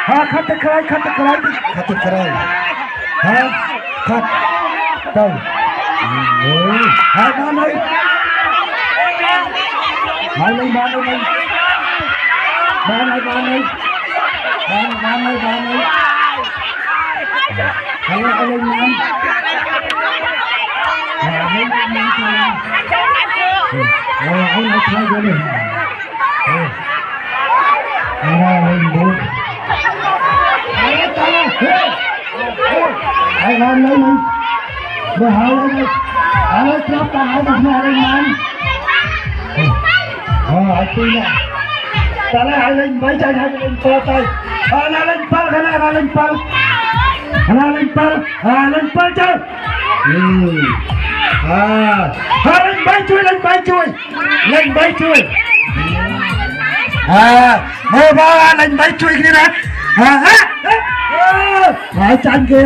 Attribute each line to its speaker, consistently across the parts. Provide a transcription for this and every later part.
Speaker 1: ហាខាត់ទៅក្រោយខាត់ទៅក្រោយខាត់ទៅក្រោយហាខាត់ទៅអូយហើយបានហើយហើយលេងបានហើយបានហើយបានហើយបានបានហើយបានហើយហើយឲ្យលេងបានហើយលេងបានហើយអូអូនៅថ្លៃយល់នេះអូអរលេងបូហើយតាហើយបានលេងបើហើយហើយស្រាប់តាហើយទៅក្នុងលេងបានអូហើយពីនេះតាហើយលេង3ចាញ់ហើយលេង7ទៅអរណាលេង7ខាងណាលេង7ខាងណាលេង7អាលេង7ទៅអាហើយលេង3ជួយលេង3ជួយលេង3ជួយអាមើលមកលេង3ជួយគ្នាណាហាហាហើយចាញ់គេ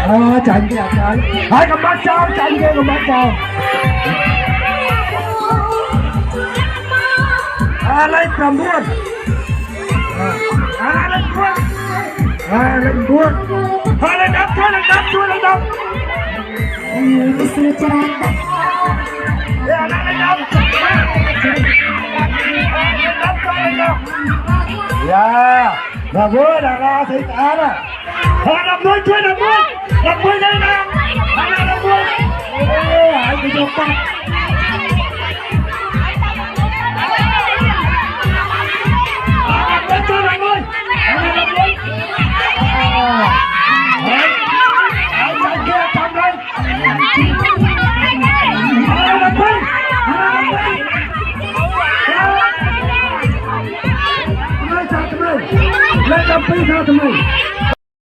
Speaker 1: អូចាញ់គេអត់ចាញ់ហើយកុំបាត់ចោលចាញ់គេកុំបាត់ចោលអាលេខ9អាលេខ9អាលេខ9ហើយលេខ10ជួយលេខ10ជួយលេខ10
Speaker 2: អឺស្រួលច្រើន
Speaker 1: អាលេខ10យ៉ាដល់វើដល់ដល់ស្អីស្អាតហើយ11ជួយ11 11នេះណាហើយ11អូហើយទៅយកបាត់ជួយ11 11ហើយហើយចាញ់គេតាមហើយហើយ11ហើយលេខ12ថាថ្មី